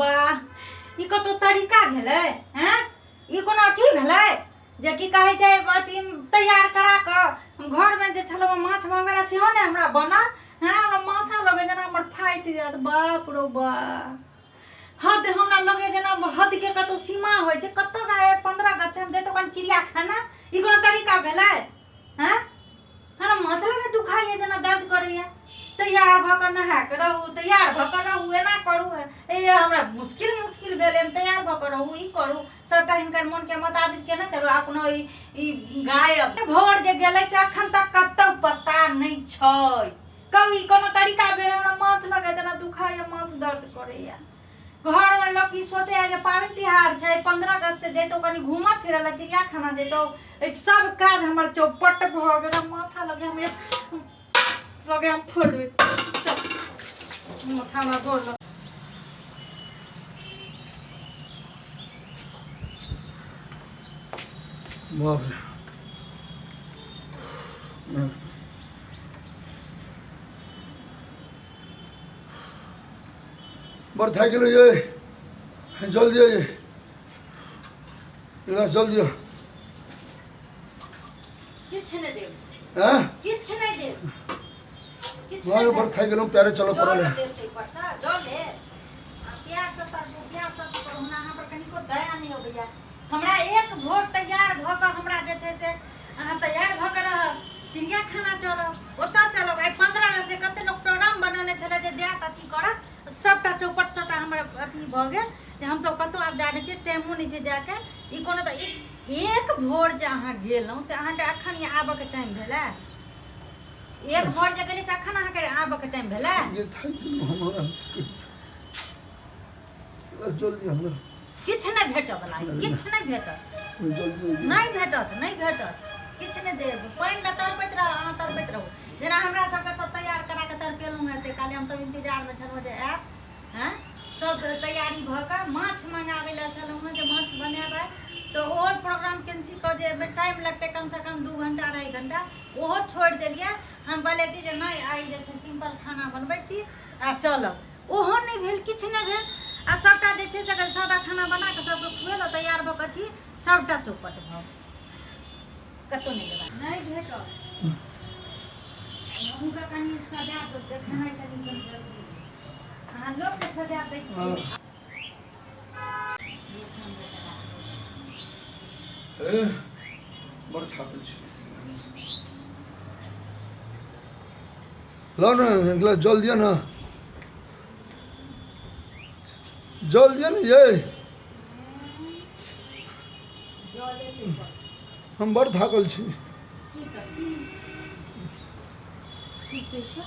बा, ई कतौ तरीका भेलै? हैं, ई कोनो अथी भेलै जे की कहै छै, अथी तैयार करा कऽ हम घरमे जे छलहुँ हँ माछ मंगबै लए, सेहो नहि हमरा बनल। हैं, हमरा माथा लगै जेना हमर फाटि जायत। बाप रौ बा, हद हमरा लगै जेना हदके कतौ सीमा होइ छै। कतऽ आइ 15 अगस्त हम जैतहुँ कनि चिड़ियाखाना, ई कोनो तरीका भेलै? हैं, हमरा माथ लगे दुखाइए, जेना दर्द करैए। तैयार भऽ कऽ नहा कऽ रहू, तैयार भऽ कऽ रहू, एना करू। ए हमरा मुश्किल मुश्किल भेल। हम तैयार भऽ कऽ रहू, ई करू, सबटा हिनकर मोनके मोताबिक केना चलू। अपनो ई ई गायब भोर जे गेलै से अखन तक कतौ पता नहि छै। कहू, ई कोनो तरीका भेल? हमरा माथ लगे जेना दुखाइए, माथ दर्द करैए। घरमे लोक ई सोचैए जे पाबनि तिहार छै, 15 अगस्त से जैतौ कनि घूमऽ फिरऽ लए, चिड़ियाखाना जैतौ। एहि सब काज हमर चौपट भऽ गेल। हम माथा लगे हम लगे हम फोड़ि देबै। चल, माथा हमरा गोर लग। बाप रे, बड़ थाकि गेलहुँ ये। जल दिअ ये, एक गिलास जल दिअ। किछु नहि देब। हैं? किछु नहि देब, किछु नहि नहि। बड़ थाकि गेलहुँ, पैरे चलऽ जल पड़ल है। देब ताहि परसँ जल ले। आ प्यास से तरसू, प्यास से करू। हमरा अहाँ पर कनिको दया नहि अबैया। हमरा एक भोर तैयार भऽ कऽ हमरा जे छै से अहाँ तैयार भऽ कऽ रहब, चिड़ियाखाना चलब, ओतऽ चलब। आइ 15 अगस्त जे कते लोक प्रोग्राम बनौने छलै जे जायत, अथी करत, सबटा चौपट, सबटा हमर अथी भऽ गेल जे हमसब कतहु आब जा नहि छियै, टाइमो नहि छै जाके। ई कोनो तऽ एक भोर जे अहाँ गेलहुँ से अहाँके अखन ई आबऽके टाइम भेलै? एक भोर जे गेलियै से अखन अहाँके आबऽके टाइम भेलै? ये थाकि गेलहुँ हमरा, जल्दी हमरा। किछु नहि भेटऽ वला अइ, किछु नहि भेटत। जल्दी। नहि भेटत, नहि भेटत, किछु नहि देब। पानि लए तड़पैत रहू अहाँ, तड़पैत रहू। जेना हमरा सबके सब तैयार करा कऽ तड़पेलहुँ हेँ, काल्हि हमसब इंतजारमे छलहुँ जे आयब। हँ, सब तैयारी भऽ कऽ माछ मंगाबै लए छलहुँ हेँ जे माछ बनायब आइ, तऽ ओहो प्रोग्राम कैंसिल कऽ जे एहिमे टाइम लगतै कमसँ कम 2 घंटा, 2.5 घंटा, ओहो छोड़ि देलियै हम। कहलियै कि जे नहि, आइ जे छै सिम्पल खाना बनबै छी आ चलब। ओहो नहि भेल, किछु नहि भेल। आ सभटा जे छै से अगर सादा खाना बना कऽ सभके खुएलहुँ, तैयार भऽ कऽ छी, सभटा चौपट भऽ गेल। कतहु नहि जेबाक, नहि भेटल। अहूँके कनि सजा देखेनाइ कनि कनि जरूरी छै। अहाँ लोकके सजा दै छी। ए बड़ थाकल छी। लाउ ने एक गिलास जल दिअ ने, जल दिअ ने ये। जल एतै बस। हम बड़ थाकल छी। छी तऽ छी, सुतै से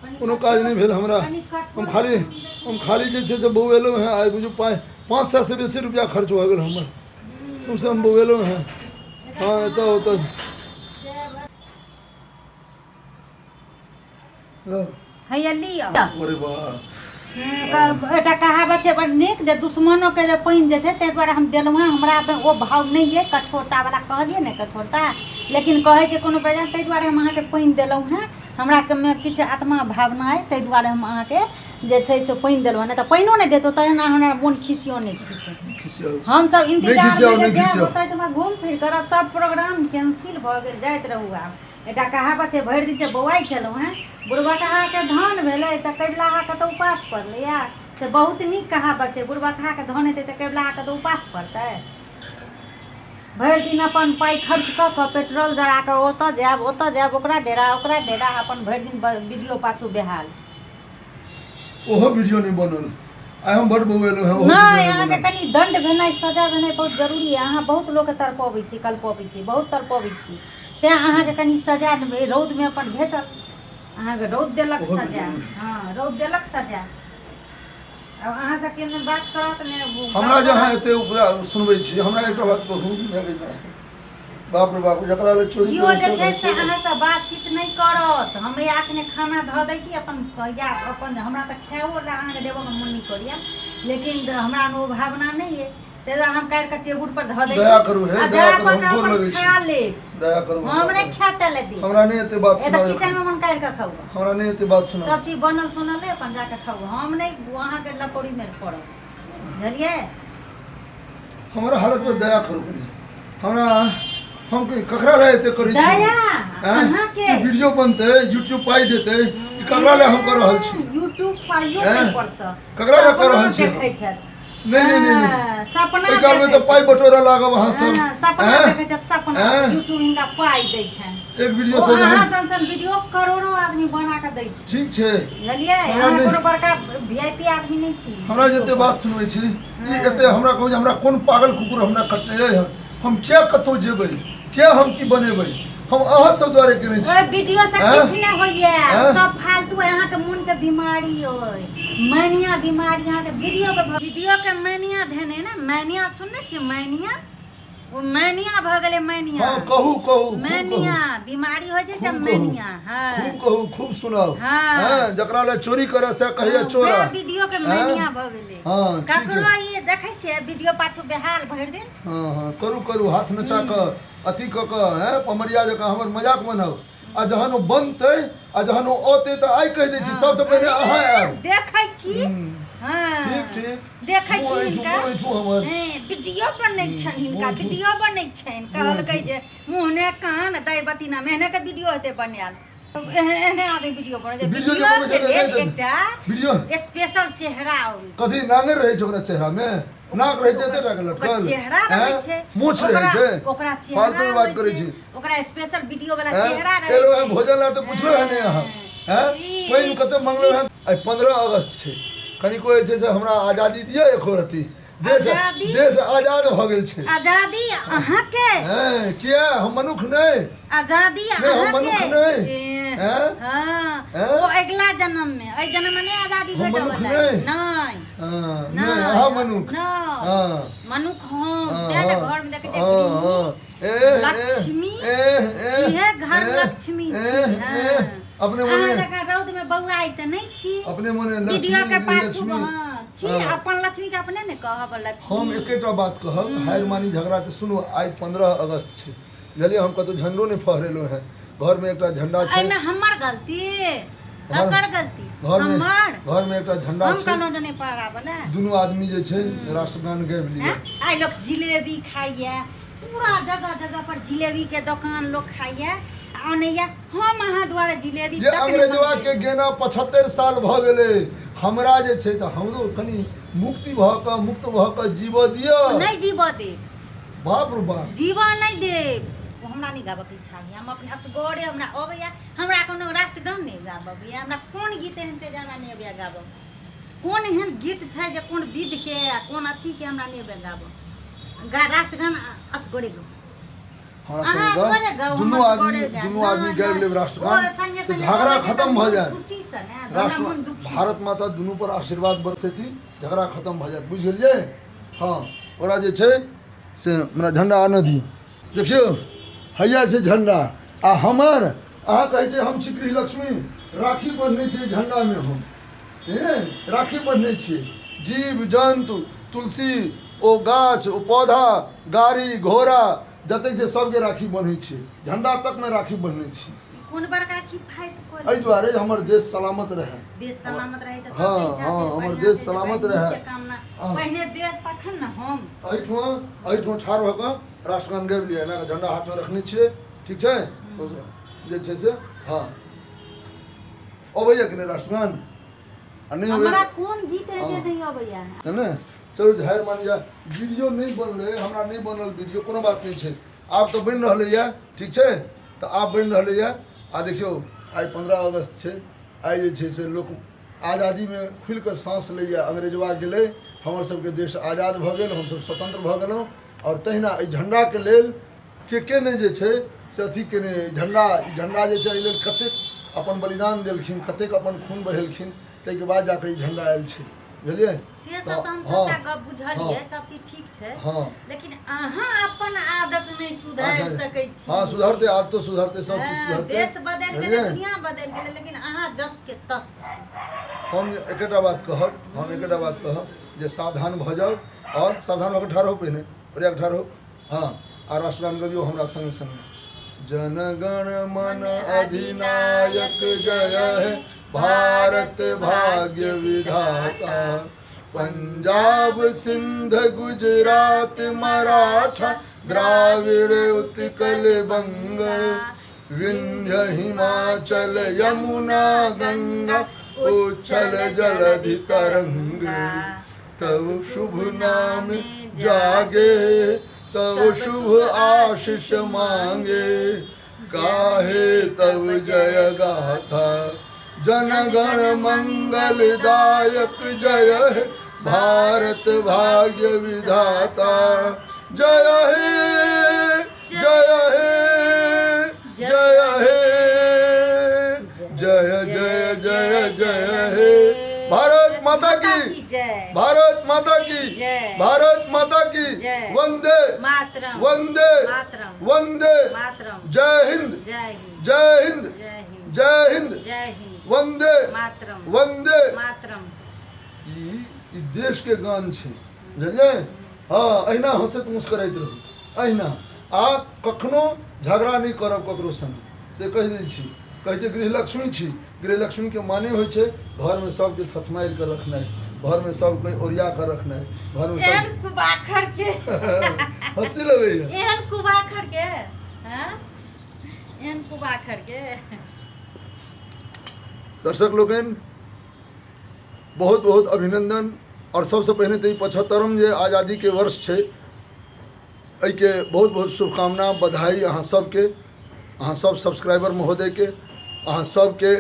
कनि। कोनो काज नहि भेल हमरा। कनि हम कठोर खाली काम देखू। हम खाली जे छै से बौएलहुँ हेँ। आइ बुझू 500 से बेसी रुपया खर्च भऽ गेल हमर। सौँसे हम बौएलहुँ हेँ। हँ, एतऽ ओतऽ लऽ। हैया लिअ। अरे वाह! एकटा कहावत छै बड़ नीक जे दुश्मनोके जे पानि जे छै, ताहि दुआरे हम देलहुँ हँ। हमरा ओ भाव नहि अइ कठोरता वाला, कहलियै ने कठोरता, लेकिन कहै छै कोनो बेजाय, ताहि दुआरे हम अहाँके पानि देलहुँ हँ। हमरा मे किछु आत्मा भावना अइ, ताहि दुआरे हम अहाँके जे छै से पानि देलहुँ हँ, नहि तऽ पानिओ नहि देतहुँ तहन अहाँ हमरा मोन खिसियो नहि छी। खिसियाउ। हमसब नहि इंतजार खिसियाउ, मे नहि जे जायब खिसियाउ। ओतऽ ओहिठमा घूम फिर करब, सब प्रोग्राम कैंसिल भऽ गेल। जाइत रहू आब। एकटा कहावत छै, भरि दिन जे बौआइ छलहुँ हेँ, बुढ़बकहाके धन भेलै तऽ कबिलाहाके तऽ उपास पड़लैए। से बहुत नीक कहावत छै। बुढ़बकहाके धन हेतै तऽ कबिलाहाके तऽ उपास पड़तै। भरि दिन अपन पाइ खर्च कऽ कऽ, पेट्रोल जरा कऽ ओतऽ जायब, ओतऽ जायब, ओकरा डेरा, ओकरा डेरा, अपन भरि दिन वीडियो पाछू बेहाल। ओहो वीडियो नहि बनल। आइ हम बड बौएलहुँ हेँ, ओहो वीडियो नहि नहि अहाँके बनल। कनि दण्ड भेनाइ, सजा भेनाइ बहुत जरूरी अइ। अहाँ बहुत लोकके तड़पबै छी, कलपबै छी, बहुत तड़पबै छी, तेँ अहाँके कनि सजा रौदमे अपन भेटल। अहाँके रौद देलक ओहो सजा। वीडियो नहि। हँ, रौद देलक सजा। आब अहाँ सबके ने बात करत ने हमरा बात जे अहाँ करत। एते उपजा सुनबै छी, हमरा एकटा बात कहू। बाप रे बाप, जकरा लए चोरी केओ केलहुँ जे से छै से भागि गेल। अहाँसँ बातचीत नहि करत। हम हैया अखने खाना धऽ दै छी अपन या अपन। हमरा तऽ खाओ लए अहाँके देबऽके मोन नहि करैए, लेकिन हमरामे ओ भावना नहि अइ। ताहि दुआरे हम काटि कऽ टेबुल पर धऽ दै दया करू हे, आ दया जा करू, हम अपन गोर अपन लगै छी। खा लेब। दया करू हम हमरा नहि पर। खेतै लए देब। हमरा नहि एते बात ए तऽ सुनाउ किचन मे मन काटि कऽ खाउ। हमरा नहि एते बात सुनाउ। सब चीज बनल सुनल अइ, अपन जाकऽ खाउ। हम नहि अहाँके लपौड़ी मे पड़ब, बुझलियै? हमरा हालत पर दया करू कनी। हमरा हम ककरा लए एते करै छी? दया आँय? अहाँके ई वीडियो बनतै, यूट्यूब पाइ देतै, ई ककरा लए हम कऽ रहल छी? यूट्यूब पाइयो आँय? दै परसँ ककरा लए कऽ रहल सपना छी हम? देखै छथि। नहि नहि नहि नहि। हाँ, सपना ओहि कालमे देखै तऽ पाइ बटोरा लागब अहाँ सब। हाँ, सपना आँय? देखै छथि, सपना आँय? यूट्यूब हिनका पाइ दै छनि। एक वीडियो ओ से अहाँ जहन सन सन वीडियो करोड़ो आदमी बना कऽ दै छै। ठीक छै। बुझलियै? हमरा अहाँ नहि- कोनो बड़का वीआईपी आदमी नहि छी। हमरा जते बात सुनबै छी ई एते हमरा कहू जे हमरा कोन पागल कुकुर हमरा कटने अइ। हम किया कतहु जेबै, किया हम की बनेबै? हम अहाँ सब दुआरे केने छी। ओहि वीडियो से हैं? किछु नहि होइया। हैं? सब फालतू अइ, अहाँके मोन के बीमारी अइ, मैनिया बीमारी। अहाँके वीडियो के मैनिया धेने ने, मैनिया सुनने छियै? मैनिया, ओ मैनिया भऽ गेलै, मैनिया। हँ, कहू कहू, खूब मैनिया कहू। बीमारी होइ छै खूब तऽ कहू। मैनिया। हँ, खूब कहू, खूब सुनाउ। हाँ। हँ, जकरा लए चोरी करे से कहिया चोरा। वएह वीडियो के हैं? मैनिया भऽ गेलै। हँ, ठीक ककरो है। ई देखै छियै वीडियो पाछू बेहाल भरि दिन। हँ हँ, करू करू, हाथ नचा कऽ अथी कऽ कऽ, हैं, पमरिया जकाँ हमर मजाक बनाउ। आ जहन ओ बनतै आ जहन ओ औतै तऽ आइ कहि दै छी, सबसँ पहिने अहाँ आयब। देखै छी। हँ, ठीक ठीक। देखै छी मुँह ऐंठू, हिनका। मुँह ऐंठू हमर। हैं, वीडियो बनै छनि हिनका, मुँह ऐंठू। वीडियो बनै छनि। कहलकै जे मुँह ने कान दै बती ना मेहने के वीडियो हेतै बनायल। एहने एहने आदमी वीडियो बनै छै। वीडियो जे वीडियो बनबै के छै तऽ लेल नहि तऽ- एकटा वीडियो स्पेशल चेहरा अबै। कथी नांगर रहै छै ओकरा चेहरा मे? नाक रहै छै एते टा के ओकर लटकल, चेहरा रहै हैं? छै। मूछ रहै ओकरा- छै। ओकरा चेहरा फालतू मे बात होइ करै छै। छी। ओकरा स्पेशल वीडियो वाला हैं? चेहरा रहै एलो है छै। भोजन ला तऽ पुछलो है नहि अहाँ, हैं? ई- पानि कते मंगलो है। आइ 15 अगस्त छै, कनिको जे छै से हमरा आजादी दिअ एको रत्ती। देश आजादी? देश आजाद भऽ गेल छै। आजादी अहाँके? हैं, किया हम मनुख नहि? आजादी नहि, हम अहाँके? मनुख नहि। ए, हैं? हाँ, हैं? ओ अगिला जन्म में, एहि जन्म में नहि आजादी हम भेटऽ मनुख वला। नहि। नहि। हाँ, नहि, अहाँ मनुख। नहि। हाँ। मनुख हम। हाँ, तें ने हाँ, घर में देखै छियै हाँ, गृहिणी हाँ। ए, ए, लक्ष्मी ए, ए, छियै, घर ए, लक्ष्मी ए, छी। हाँ। ए, अपने अहाँ मने जकाँ रौद में बौआइ तऽ नहि छी। अपने मने वीडियो लक्ष्मी के पाछू लक्ष्मी। हाँ, छी। हाँ। अपन लक्ष्मी के अपने ने कहब लक्ष्मी। हम एकेटा बात कहब, हारि मानी झगड़ा के, सुनू, आइ 15 अगस्त छै, बुझलियै? हम कतहु झंडो नहि फहरेलहुँ हेँ। घरमे एकटा झंडा छै। एहिमे हमर गलती? ककर गलती? घरमे हमर? घरमे एकटा झंडा हम छै। कहलहुँ जे नहि पहराबऽ ने। दुनू आदमी जे छै राष्ट्रगान गाबि लिअ। हैं? आइ लोक जिलेबी खाइए, पूरा जगह जगह पर जिलेबी के दोकान लोक खाइए आ अनैए। हम अहाँ दुआरे जिलेबी जे तक नहि अंग्रेजवा मंगेलियै। के गेना 75 साल भऽ गेलै। हमरा जे छै से हमरो कनि मुक्ति भऽ कऽ, मुक्त भऽ कऽ जीबऽ दिअ। नहि जीबऽ देब। बाप रे बाप। जीबऽ नहि देब। ओ हमरा नहि गाबऽके इच्छा होइए। हम अपने असगरे हमरा अबैए, हमरा कोनो राष्ट्रगान नहि गाबऽ अबैए। हमरा कोन गीत एहन छै जे हमरा नहि अबैए गाबऽ? कोन एहन गीत छै जे कोन विधके आ कोन अथीके हमरा नहि अबैए गाबऽ? गा राष्ट्रगान असगरे गाउ। हमरा अहाँ संगे असगरे गाउ। गाउ, हम दुनू आदमी असगरे गायब। दुनू आदमी नहि, गाबि नहि। लेब ओ राष्ट्रगान संगे तऽ संगे झगड़ा गबै छै तऽ खतम भऽ मोन जायत। खुशीसँ ने, तऽ हमरा राष्ट्र मोन दुखी। भारत माता दुनू पर आशीर्वाद बरसेती, झगड़ा खतम भऽ जायत, बुझि गेलियै? हँ, ओकरा जे छै से हमरा झण्डा आनऽ दियौ। देखियौ, हैया छै झण्डा। आ हमर अहाँ कहै छै हम छी गृहलक्ष्मी, राखी बन्हने छियै झण्डामे हम, हे राखी बन्हने छियै। जीव जन्तु, तुलसी, ओ गाछ, ओ पौधा, गाड़ी घोड़ा जतेक छै सबके राखी बन्है छियै, झण्डा तकमे राखी बन्हने छियै। कोन बड़का किफायत कऽ एहि दुआरे जे हमर देश सलामत रहए। देश सलामत रहे तऽ हँ, सबके इच्छा हँ, छै, हमर बढ़िआँ देश छै, सलामत नीक रहए। के कामना। हँ। पहिने देश तखन ने हम। एहिठाम ठाढ़ भऽ कऽ राष्ट्रगान गाबि लिअ। एना कऽ झण्डा हाथमे रखने छियै, ठीक छै? जे छै से हँ, अबैया कि नहि राष्ट्रगान? आ नहि हमरा अबैया कोन गीत है जे हँ। नहि अबैया? है ने? चलू, झाड़ि मान जा, वीडियो नहि बनलै, हमरा नहि बनल वीडियो, कोनो बात नहि छै, आब तऽ बनि रहलैए, ठीक छै? तऽ आब बनि रहलैए। आ देखियौ, आइ 15 अगस्त छै। आइ जे छै से लोक आजादीमे खुलि कऽ साँस लैए। अंग्रेजवा गेलै, हमर सबके देश आजाद भऽ गेल, हमसब स्वतन्त्र भऽ गेलहुँ। आओर तहिना एहि झण्डाके लेल के के नहि जे छै से अथी केने। झण्डा, ई झण्डा जे छै, एहि लेल कतेक अपन बलिदान देलखिन, कतेक अपन खून बहेलखिन, ताहिके बाद जाकऽ ई झण्डा आयल छै, बुझलियै? से सब तऽ हम हँ, सबटा गप बुझलियै। हँ। सब चीज ठीक छै। हँ। लेकिन अहाँ अपन आदत नहि सुधारि अच्छा, सकै छी। हँ, सुधरतै, आब तऽ सुधरतै, सब चीज हँ, सुधरतै। देश बदलि गेलै, बुझलियै? दुनिया बदलि गेलै, लेकिन अहाँ जस के तस छी। हम एकेटा बात कहब, हम एकेटा बात कहब जे सावधान भऽ जाउ। आओर सावधान भऽ कऽ ठाढ़ हो, पहिने ओरिया कऽ ठाढ़ हो। हँ, आ राष्ट्रगान गबियौ हमरा सङ्गे सङ्गे। जनगण मन अधिनायक जय हे भारत भाग्य विधाता, पंजाब सिंध गुजरात मराठा द्राविड़ उत्कल बंग, विंध्य हिमाचल यमुना गंगा उच्छल जलधि तरंग, तव शुभ नाम जागे तव शुभ आशीष मांगे, गाहे तव जय गाथा, जनगण मंगलदायक जय हे भारत भाग्य विधाता, जय हे जय हे जय हे जय जय जय जय हे भारत माता की जय, भारत माता की जय, भारत माता की जय, वंदे मातरम, वंदे मातरम, वंदे मातरम, जय हिंद जय हिंद, जय हिंद जय हिंद, जय हिंद जय हिंद, वंदे मातरम, वंदे मातरम। ई ई देश के गान छै, बुझलियै? हँ, अहिना हँसैत मुस्कराइत रहू अहिना, आ कखनो झगड़ा नहि करब ककरो संगे, से कहि दै छी। कहै छै गृहलक्ष्मी छी, गृहलक्ष्मीके माने होइ छै घरमे सबके थथमारि कऽ रखनाइ, घरमे सबके ओरिया कऽ रखनाइ, घरमे सब एहन कुबाखर के हँसी लगैया। एहन कुबाखर के, हँ, एहन कुबाखर के। दर्शक लोकनि बहुत बहुत अभिनंदन। और सबसे पहिने तऽ ई 75म जे आज़ादीके वर्ष छै, एहिके बहुत बहुत शुभकामना बधाई अहाँ सबके, अहाँ सब सब्सक्राइबर महोदयके, अहाँ सबके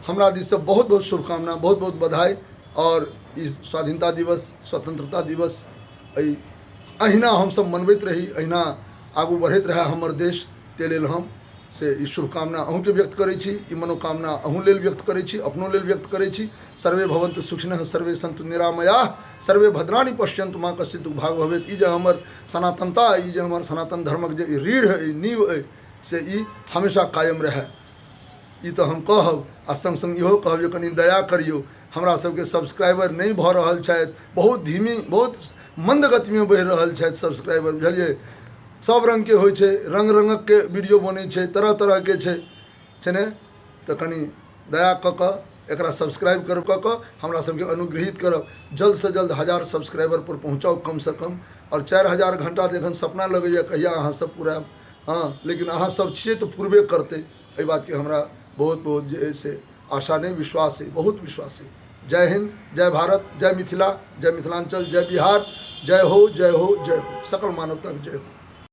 हमरा दिससँ बहुत बहुत शुभकामना, बहुत बहुत बधाई। और ई स्वाधीनता दिवस, स्वतंत्रता दिवस एहि अहिना हमसब मनबैत रही, अहिना आगू बढ़ैत रहए हमर देश, ताहि लेल हम से ई शुभकामना अहूँके व्यक्त करै छी, ई मनोकामना अहूँ लेल व्यक्त करै छी, अपनो लेल व्यक्त करै छी। सर्वे भवन्तु सुखिनः, सर्वे सन्तु निरामयाः, सर्वे भद्राणि पश्यन्तु मा कश्चित् दुर्भाग भवेत्। ई जे हमर सनातनता, ई जे हमर सनातन धर्मक जे ई रीढ़ अइ, नींव अइ, से ई हमेशा कायम रहए, ई तऽ हम कहब। आ सङ्ग सङ्ग इहो कहब जे कनि दया करियौ, हमरा सबके सब्सक्राइबर नहि भऽ रहल छथि, बहुत धीमी, बहुत मन्द गतिमे बढ़ि रहल छथि सब्सक्राइबर, बुझलियै? सब रङ्गके होइ छै, रङ्ग रङ्गके वीडियो बनै छै, तरह तरहके छै, छै ने? तऽ कनि दया कऽ कऽ एकरा सब्सक्राइब कर कऽ कऽ हमरा सबके अनुग्रहित करब, जल्दसँ जल्द 1000 सब्सक्राइबर पर पहुँचाउ कमसँ कम। आओर 4000 घण्टा तऽ एखन सपना लगैए कहिया अहाँ सब पुरायब। हँ, लेकिन अहाँ सब छियै तऽ पुरबे करतै, एहि बातके हमरा बहुत बहुत जे अइ से आशा नहि, विश्वास अइ, बहुत विश्वास अइ। जय हिंद, जय भारत, जय मिथिला, जय मिथिलांचल, जय बिहार, जय हो, जय हो, जय हो, सकल मानवता के जय हो।